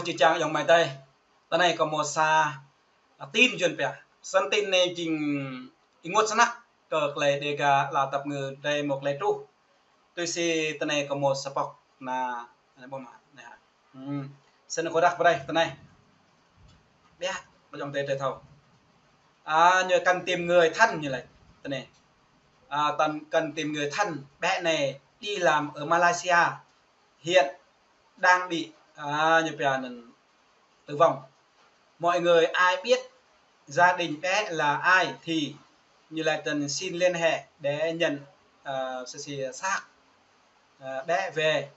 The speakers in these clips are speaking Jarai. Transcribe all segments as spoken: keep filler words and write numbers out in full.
Či čang ayŏng amai adơi. Tơ anai kâo hmâo sa, a, tin Yuan pia. Săn tin anai jing ih ƀuh snăk kơ tơlơi Dega ala dăp ngư adơi hmâo tơlơi truh. Tui si tơ anai kâo hmâo sa pŏk na, anai ƀuh mă, anai hă. Hmm. Săn kâo răk brơi tơ anai. Biă, ƀơi ayŏng adơi adơi thâo. A, ñu cần tìm người thân ñu laĭ. Tơ anai. A, cần, cần tìm người thân, bé này đi làm ở Malaysia. Hiện đang bị, à, ñu pia anŭn tử vong. Mọi người ai biết gia đình bé là ai thì ñu laĭ tơ̆n xin liên hệ để nhận, à, sự, sự xác, à, bé về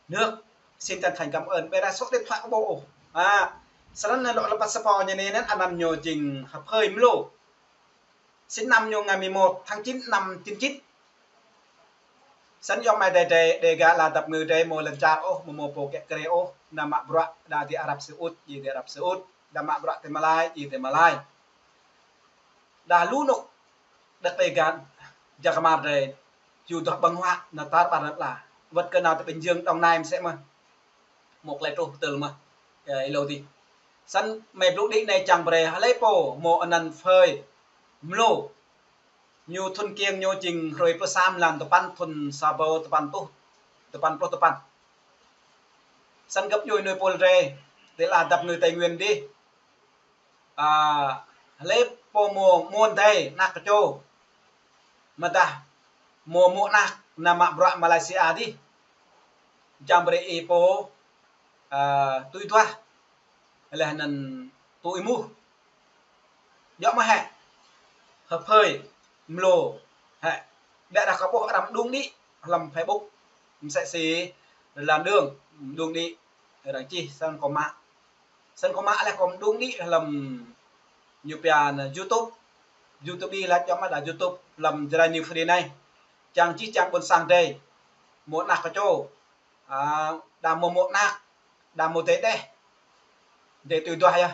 nước. Xin chân thành cảm ơn. Ƀơi anai số điện thoại kâo ƀu ôh. À, săn anŭn lŏ lơ̆m pơsăpo ñu anai anŭn anăn ñu jing H'Phơi Mlô. Sinh năm ñu ngày mười một tháng chín năm chín chín. Săn ayŏng amai adơi adơi, Dega ala dăp ngư adơi hmâo lŏn čar ôh, hmâo, hmâo pô kiă kriê ôh, nao mă bruă đa ti Arab Saudi, djai ti Arab Saudi, đa mă bruă ti Malai, djai ti Malai. Đa lu anŏ đah Dega, jăk kơmar adơi, yua dah ƀơ̆ng huă, nao tar ƀar lŏn ala. Wơ̆t kơ nao ti Bình Dương, Đồng Nai mơsĕ mơh. Hmâo tơlơi truh tơl mơh. Ơ, ih ƀuh dih. Săn mơi blŭ đĭ anai čang brơi hlơi pô hmâo anăn H'Phơi Mlô. Ñu thun kiêng ñu jing hrơi pluh sa mlan tơpăn thun sa rơbâo tơpăn rơtuh, tơpăn pluh tơpăn. Săn gơ̆p djuai nui pôl adơi, ti ala dăp ngư Tây Nguyên dih. A, hlơi pô hmâo, hmâo adơi, anak kơčô. Mơdah hmâo, hmâo anak nao mă bruă Malaysia dih. Čang brơi ih pô, a, tui duah. Laih anŭn tui ih ƀuh. Djơ̆ mơ̆ hĕ. H'Phơi Mlô hĕ. Biă dah kâo ƀuh arăng mơđung đĭ hlăm Facebook. Mơsĕ si Lan Đương mơđung đĭ. Arăng čih săn kâo mă. Săn kâo mă laih kâo mơđung đĭ hlăm ñu pia anŭn YouTube. YouTube đĭ laih čang mă đa YouTube hlăm Jrai New Free anai. Čang čih čang ƀôn sang adơi. Hmâo anak kơčô. A, đa hmâo, hmâo anak. Đa hmâo adơi đeh. Adơi tui duah yơh.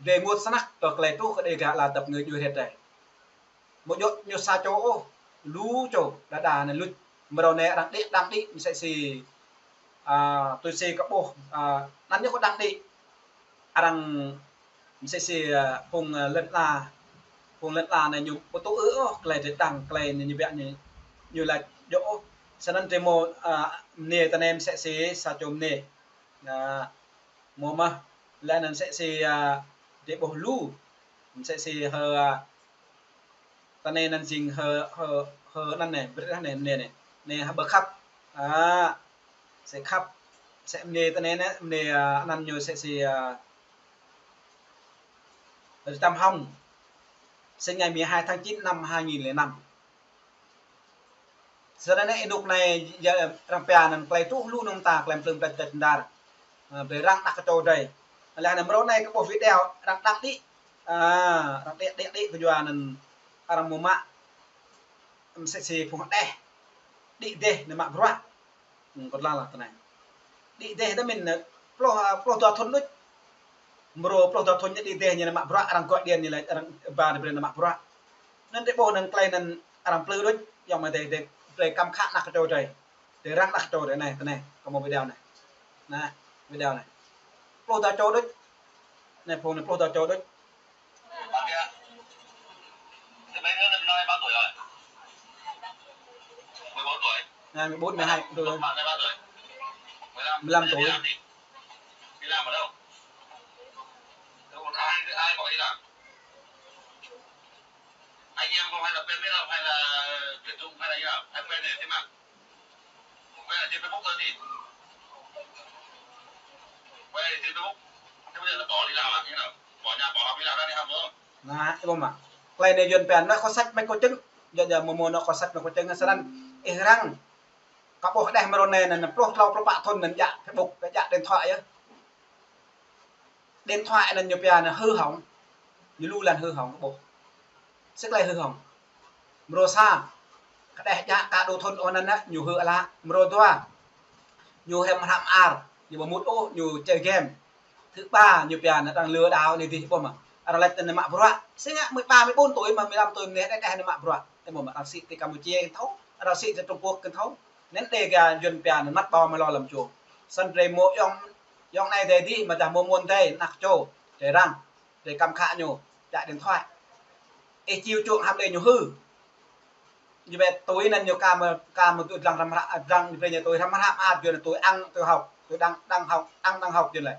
Adơi ƀuh snăk kơ tơlơi truh kơ Dega ala dăp ngư djuai hrĕt adơi. Hmâo djơ̆ ñu sa čô ôh, lu čô, đa đa anai luč. Mrâo anai arăng đĭ, đang đĭ, mơsĕ si, a, tui si kâo ƀuh, a, anăn ñu kâo đang đĭ. Arăng mơsĕ si, a, phung, a, lŏn ala, phung lŏn ala anai ñu ƀu tŭ ư ôh, tơlơi tơdang, tơlơi anai ñu biă ñu, ñu laĭ djơ̆ ôh. Săn anŭn adơi hmâo, a, mơnê tơ anai mơsĕ si, sa čô mơnê. A, hmâo mơh, laih anŭn mơsĕ si, a, adơi ƀuh lu, mơsĕ si H'Phơi, a, tơ anai anăn jing H'Phơi, H'Phơi anăn anai, brơi anai, anai, anai. Anai H'Phơi Khăp. A, si Khăp. Mơsĕ mơnê tơ anai anai, mơnê, a, anăn ñu mơsĕ si, a, Rơtam Hông. Sinh ngày mười hai tháng chín năm hai nghìn lẻ năm. Săn anai ih ƀuh anai, yua arăng pia anăn tơlơi truh lu anŭn ta, tơlơi plư pơtĕt tơdar. A, brơi arăng đah kơčô adơi. Laih anŭn mrâo anai kâo ƀuh video arăng đang đĭ. A, arăng đĭ, đĭ, đĭ kơ yua anŭn arăng hmâo mă. Mơsĕ si phung đeh. Đĭ dêh nao mă bruă. Hmm, kâo lăng lăng tơ anai. Đĭ dêh tơ min, ơ, pluh, ơ, pluh dua thun đôč. Mrâo pluh dua thun ñu đĭ dêh ñu nao mă bruă, arăng gọi điện ñu laĭ, arăng ba ñu brơi nao mă bruă. Anŭn adơi ƀuh anŭn tơlơi anŭn arăng plư đôč, ayŏng amai adơi, adơi brơi kăm khă anak kơčô adơi. Adơi arăng anak kơčô adơi anai, tơ anai, kâo hmâo video anai. Anai, video anai. Pluh dua čô đôč. Anai phung anai pluh dua čô đôč. Bạn kia, thế mấy đứa năm nay bao tuổi rồi? Mười bốn tuổi. Này, mười bốn, mười hai tuổi. Bạn này bao tuổi? Mười lăm. Mười lăm tuổi. Đi làm gì? Đi làm ở đâu? Thế còn ai, ai gọi đi làm? Anh em không hay là quen biết không? Hay là tuyển dụng hay là như nào? Hay quen ở trên mạng? Quen ở trên Facebook thôi gì? Quen ở trên Facebook. Thế bây giờ là bỏ đi làm à? Như nào? Bỏ nhà, bỏ học đi làm ra đi học đúng không? Anai, ih ƀuh mơ̆. Tơlơi anai Yuan pia anŭn kơ săč mă kơ čơ̆ng. Yua, yua, hmâo, hmâo anŭn kơ săč mă kơ čơ̆ng săn anŭn. Ih arăng. Kâo ƀuh đeh mrâo anai anŭn pluh klâo pluh pă thun anŭn djă̱ Facebook, djă̱ điện thoại yơh. Điện thoại anŭn ñu pia anŭn hư hỏng. Ñu lu lăn hư hỏng kâo ƀuh. Sĭt tơlơi hư hỏng. Mrâo sa, kơ đeh djă̱ kơ đô thun ôh anŭn ñu hư ală. Mrâo dua, ñu hiam hrăm ar, ñu ƀu mŭt ôh, ñu chơi game. Thứ ba, ñu pia anŭn arăng lừa đảo anai dih ƀuh mơ̆. Arăng laĭ tơ anai mă bruă. Sĭt ngă mười ba, mười bốn tuổi mơ̆, mười lăm tuổi mơ̆ đeh đeh anai mă bruă. Ih ƀuh mơ̆, arăng sĭ ti Campuchia kơ thâo, arăng sĭ ti Trung Quốc kơ thâo. Anŭn Dega Yuan pia anŭn măt ƀâo mă lo lăm čô. Săn drơi hmâo ayŏng Yŏng anai dêh dih, mơ̆ dah mơ̆ mơ̆n dêh, anak čô, dêh răng, dêh kăm khă ñu, čă điện thoại. Ih čiu čuă hăm dêh ñu hư. Ñu ƀĕ tui anŭn ñu ka mơ̆, ka mơ̆ tui dlăng răm hră, dlăng brơi ñu tui răm hră, ăt yua anŭn tui ăn, tui hŏk, tui đang, đang hŏk, ăn đang hŏk yua anŭn lĕ.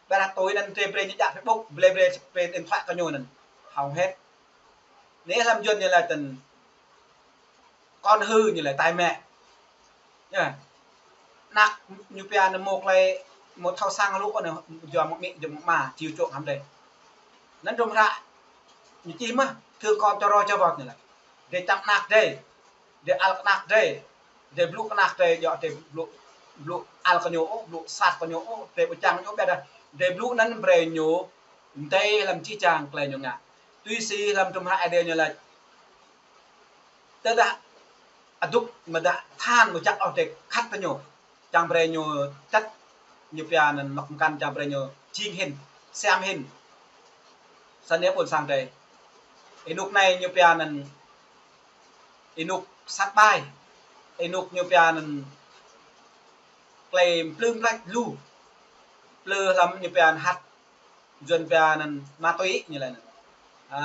Ƀĕ dah tui anŭn drơi brơi ñu čă Facebook, brơi brơi, brơi điện thoại kơ ñu anŭn. Hông hĕt. Anai hlăm Yuan ñu laĭ tơ̆n con hư ñu laĭ tai mẹ. Yơh. Anak ñu pia anŭn mơ̆ klei mơ̆ thâo sang lu anŭn yua mơ̆ amĭ, yua mơ̆ ama, čiu čuă hăm dêh. Anŭn hrŏm hră ñu čih mơ̆, thương con cho roi cho vọt ñu laĭ. Dêh čăm anak dêh, dêh ăl kơ anak dêh, dêh blŭ kơ anak dêh, yua dêh blŭ, blŭ ăl kơ ñu ôh, blŭ sat kơ ñu ôh, dêh ƀu čang ñu ƀĕ dah. Dêh blŭ anŭn brơi ñu mơdei hlăm jih jang klei ñu ngă. Tui si hlăm hrŏm hră Ơi Adai ñu laĭ. Tơdah adŭk mơ̆ dah than mơ̆ čăk ôh dêh khăt kơ ñu. Čang brơi ñu čăt ñu pia anŭn mơ̆k mơkăn čang brơi ñu jing hĭn, siam hĭn. Sa anai ƀôn sang dêh. Ênuk anai ñu pia anŭn ênuk sat ƀai. Ênuk ñu pia anŭn klei mplư mplač lu. Mplư hlăm ñu pia anŭn hăt Yuan pia anŭn ma túy ñu laĭ anŭn. A,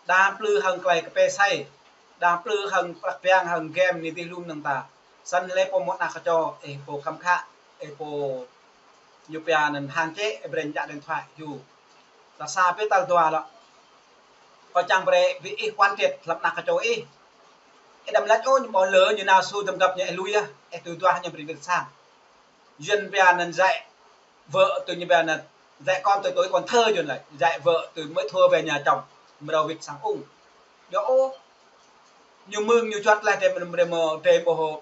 đa mplư hăng klei kơpĕ sai, đa mplư hăng prăk piang hăng game anai dih lŏm anŭn ta. Snăn hlơi pô mơ̆ anak kơ čô, ih pô khăm khă, ih pô ñu pia anŭn hăng čĕ, ih brơi ñu čă điện thoại, yua. Sa sa pĕ tal dua lŏ. Kâo čang brơi brơi ih quan triệt hlăm anak kơ čô ih. Ih đăm laĭ ôh ñu ƀu lơ ñu nao su dăm găp ñu ih lui yơh, ih tui duah ñu brơi brơi sang. Yuan pia anŭn dạy vợ từ ñu pia anŭn dạy con từ tuổi còn thơ Yuan laĭ, dạy vợ từ mới thua về nhà chồng, mrâo wĭt sang ung. Yua ôh, ñu mơ̆ng ñu juăt laih drơi mơ̆, drơi mơ̆, drơi ƀu,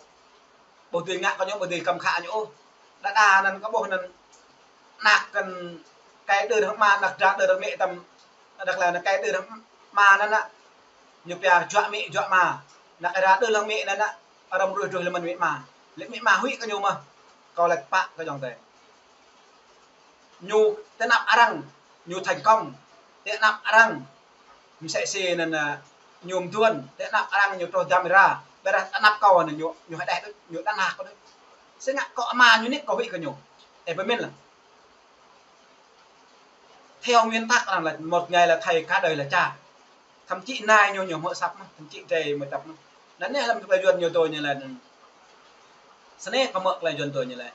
ƀu dưi ngă kơ ñu, ƀu dưi kăm khă ñu ôh. Đa đa anŭn kơ ƀuh anŭn anak kăn kai đơ hăng ama, anak dra đơ hăng amĭ tăm, anak laĭ anŭn kai đơ hăng ama anŭn nă. Ñu pia juă amĭ, juă ama. Anak ira đơ hăng amĭ anŭn nă. Arăng ruih ruih lơmăn amĭ ama. Lĕ amĭ ama huĭ kơ ñu mơ̆. Kâo laĭ pă kơ ayŏng adơi. Ñu tơ anăp arăng, ñu thành công. Tơ anăp arăng, msĕ si anŭn, a, ñu mduôn. Tơ anăp arăng, ñu truh dăm ira. Ƀiădah tơ anăp kâo anŭn ñu, ñu hơđeh đôč, ñu đa anak kâo đôč. Sĭt ngă kâo ama ñu nik kâo huĭ kơ ñu. Ơ, pơmĭn lah. Theo nguyên tắc arăng laĭ một ngày là thầy cả đời là cha. Thậm chí nai ñu ñu hmư̆ asăp mơ̆n, thậm chí drơi mơ̆ asăp mơ̆n. Anŭn anai hlăm klei Yuan ñu tui ñu laĭ anŭn. Snei kâo hmư̆ klei Yuan tui ñu laĭ.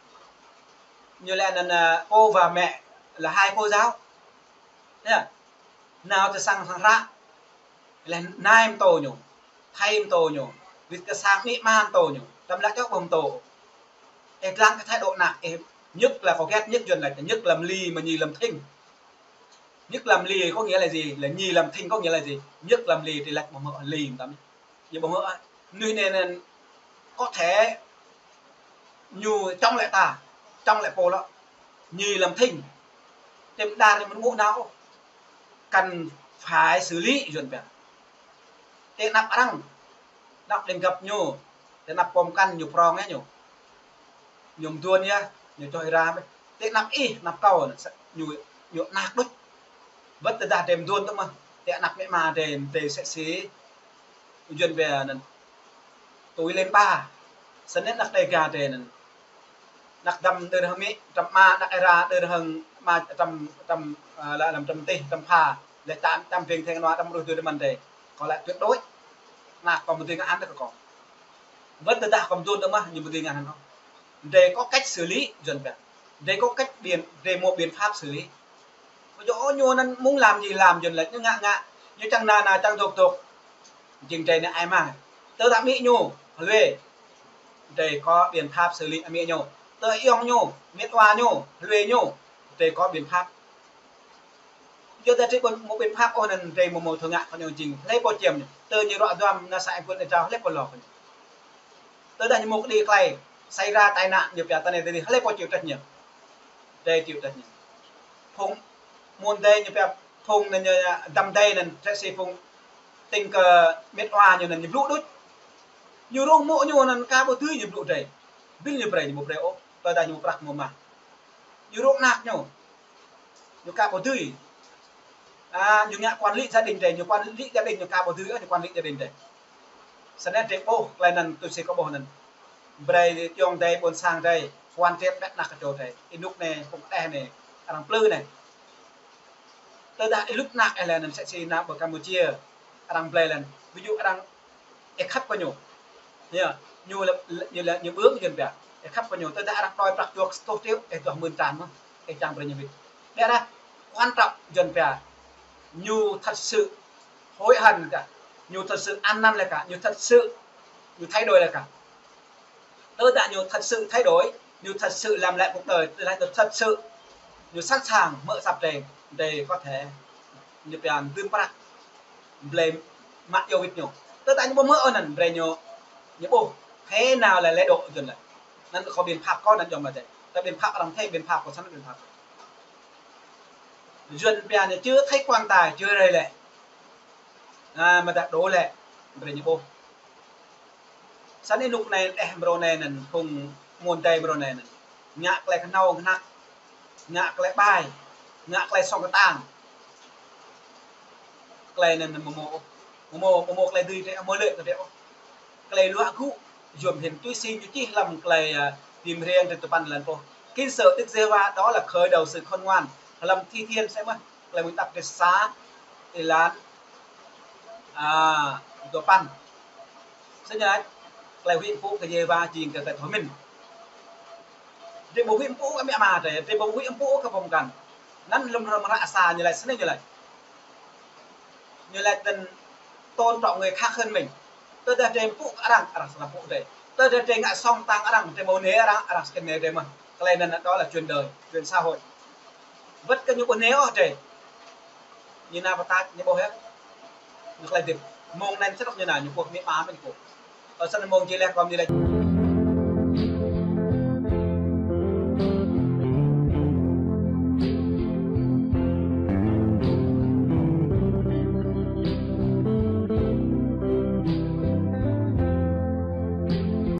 Ñu laĭ anŭn, a, cô và mẹ là hai cô giáo. Yơh. Nao tơ sang sang hră. Laĭ nai pơtô ñu. Thầy pơtô ñu. Wĭt kơ sang amĭ ama pơtô ñu. Đăm laĭ čŏk ƀu pơtô. Ih dlăng kơ thái độ anak, ih, nhất là kâo ghét nhất Yuan laĭ, nhất là mli mà nhì là thinh. Nhất là mli có nghĩa là gì? Là nhì là thinh có nghĩa là gì? Nhất là mli thì laĭ ƀu hmư̆ li mơtam. Ñu ƀu hmư̆, a, mơnuih anai anŭn có thể ñu chống lại ta, chống lại pô lŏ. Nhì là thinh. Tơm đa ñu mơ̆n ngŭ nao ôh. Cần phải xử lý Yuan pia. Tơ anăp arăng, anăp lĕng găp ñu, tơ anăp pô mơkăn ñu prong yơh ñu. Ñu mduôn yơh, ñu čoh ira ƀĕ. Tơ anăp ih, anăp kâo, ñu, ñu anak đôč. Wơ̆t tơdah drơi mduôn tơ mơ̆, tơ anăp amĭ ama drơi, drơi msĕ si Yuan pia anŭn tui lên ba. Snăn anak Đêga drơi anŭn. Anak dăm đơ hăng amĭ, dăm ama, anak ira đơ hăng ama, dăm, dăm, a, lăm, lăm dăm tih, dăm pha. Lĕ čăm, čăm bing theng nua, dăm ruih dưi lơmăn drơi. Kâo laĭ tuyệt đối. Anak kâo ƀu dưi ngă anăn kơ kâo. Wơ̆t tơdah kâo mduôn tơ mơ̆, ñu ƀu dưi ngă anăn ôh. Drơi có cách xử lý, Yuan pia. Drơi có cách biện, drơi mơ̆ biện pháp xử lý. Ƀu djơ̆ ôh ñu anŭn muốn làm gì làm, Yuan laĭ ñu ngă ngă, ñu čang nao nao, čang dŏ dŏ. Jing drơi anai ai mang. Tơdah amĭ ñu hlue, drơi có biện pháp xử lý amĭ ñu. Tơ ayŏng ñu, mĕt wa ñu hlue ñu, drơi có biện pháp. Yua dah drơi ƀu mơ̆ biện pháp ôh anŭn drơi mơ̆ mơ̆ thâo ngă kơ ñu jing. Hlơi pô čiêm ñu. Tơ ñu ruă duăm nao sang ih pun ih drao hlơi pô lŏ kơ ñu. Tơdah ñu mơ̆ kơđi klei, xảy ra tai nạn ñu pia tơ anai tơ dih, hlơi pô chịu trách nhiệm? Drơi chịu trách nhiệm. Phung mơ̆n dêh ñu pia phung anŭn ñu dăm dêh anŭn, trĕ si phung tĭng kơ mĕt wa ñu anŭn ñu blŭ đôč. Ñu rông mơ̆ ñu anŭn ka ƀu dưi ñu blŭ drơi. Bil ñu brơi, ñu ƀu brơi ôh, tơdah ñu mơ̆ prăk mơ̆ mah. Ñu rông anak ñu. Ñu ka ƀu dưi. A, ñu ngă quản lý gia đình drơi, ñu quản lý gia đình ñu ka ƀu dưi, ñu quản lý gia đình drơi. Snăn drơi ƀuh, klei anŭn tui si kâo ƀuh anŭn. Brơi ayŏng adơi ƀôn sang drơi. Quan triệt ƀĕ anăk kơ čô tơ̆. Ih nuk anai, phung đeh anai, arăng plư anai. Tơdah ih lŭp anăk ih lĕ anŭn sĕ si nao ƀơi Campuchia, arăng blơi lĕ. Ví dụ arăng ih khăp kơ ñu. Yơh, ñu lĕ, ñu lĕ, ñu ƀơ̆ng Yuan pia. Ih khăp kơ ñu, tơdah arăng đòi prăk čuôk sa rơtuh triệu, ih duah mưn čan mơ̆n, ih čang brơi ñu wĭt. Ƀiădah, quan trọng Yuan pia, ñu thật sự hối hận kah, ñu thật sự ăn năn lĕ kah, ñu thật sự, ñu thay đổi lĕ kah. Tơdah ñu thật sự thay đổi, ñu thật sự làm lại cuộc đời, tơdah ñu thật sự, ñu sẵn sàng mơ̆ săp drơi, drơi có thể ñu pia dưm prăk, blơi mă iâu wĭt ñu. Tơdah ñu ƀu mơ̆ ôh anŭn, brơi ñu, ñu ƀuh thế nào là lễ độ Yuan lĕ. Anŭn kơ biện pháp kơ anŭn djŏp mơ̆ tơ̆. Tơdah biện pháp arăng thế, biện pháp kơ săn biện pháp. Yuan pia ñu chưa thấy quan tài chưa rơi lệ. À, mơ̆ dah đổ lệ, brơi ñu ƀuh. Săn ih nuk anai, đeh mrô anai anŭn, phung mơ̆ng đơi mrô anai anŭn. Ngă tơlơi kơnâo kơnăk, ngă tơlơi ƀai, ngă tơlơi song kơtang. Tơlơi anŭn mơ̆ mơ̆, mơ̆ mơ̆, mơ̆ mơ̆ tơlơi dưi tơ̆, mơ̆ lĕ tơ̆. Tơlơi luă gŭ, yôm hĭn tui si ñu čih hlăm tơlơi, à, Tim Riêng tơ̆ tơpăn lăn pô. Kính sợ Đức Giê-hô-va đó là khởi đầu sự khôn ngoan. Hlăm Thi Thiên sĕ mơ̆, tơlơi mơ̆ng tăp tơ̆ sa, êlan, à, tơpăn. Sĕ ñu laĭ, tơlơi huĭ pŭ kơ Yêhôwa jing kơ tơlơi thâo mĭn. Drơi ƀu huĭ pŭ kơ amĭ ama drơi, drơi ƀu huĭ pŭ kơ pô mơkăn. Anŭn lơ̆m hrŏm hră sa ñu laĭ, sĕ ñu laĭ. Ñu laĭ tơ̆n tôn trọng người khác hơn mình. Tơdah drơi pŭ kơ arăng, arăng srăng pŭ drơi. Tơdah drơi ngă song kơtang arăng, drơi mơ̆ nê arăng, arăng srăng nê drơi mơ̆n. Tơlơi anŭn đó là chuyện đời, chuyện xã hội. Wơ̆t kơ ñu ƀu nê ôh drơi. Ñu nao pơtač, ñu ƀuh yơh. Ñu tơlơi hơdip. Mơ̆ng anŭn sĭt ñu nao, ñu ƀuh amĭ ama mơ̆n ñu ƀuh. Ơ săn mơ̆ng jih lĕ kơ ñu lĕ.